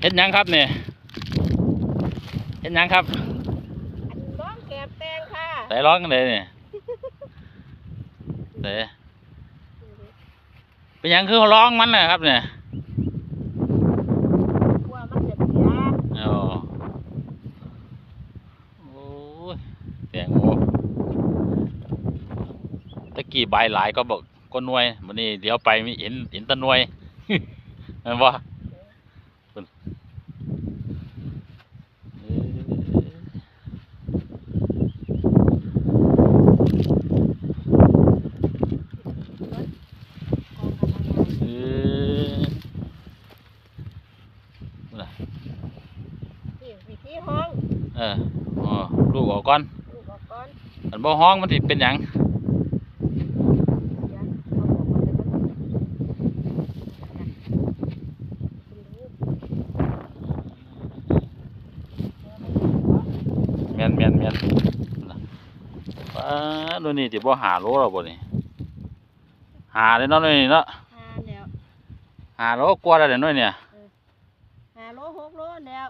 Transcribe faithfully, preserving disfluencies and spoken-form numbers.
เฮ็ดหยังครับเนี่ย เฮ็ดหยังครับ อันร้องแกบแตงค่ะ ใส่ร้องกันเลยเนี่ยใส่เป็นหยังคือร้องมันนะครับเนี่ย กลัวมันจะเสีย อ๋อ โอ้ยแตงโมตะกี้ใบหลายก็บอกก็หน่วย มื้อนี้เดี๋ยวไปมีเห็นเห็นแตะหน่วย แม่นบ่เออ เออ นี่วิธีห้อง เออ อ๋อ ลูกออกก่อน ลูกออกก่อน อันบ่ฮ้องมันสิเป็นหยัง เสียเอาออกมาเลยมันเสีย แม่นแม่นแม่นป้าด หน่วยนี้สิบ่ห้าโลแล้วบ่นี่ ห้าเลยเนาะหน่วยนี้เนาะ ห้าแล้ว ห้าโลกว่าแล้วเด้อหน่วยเนี่ย ห้าโลหกโลแล้ว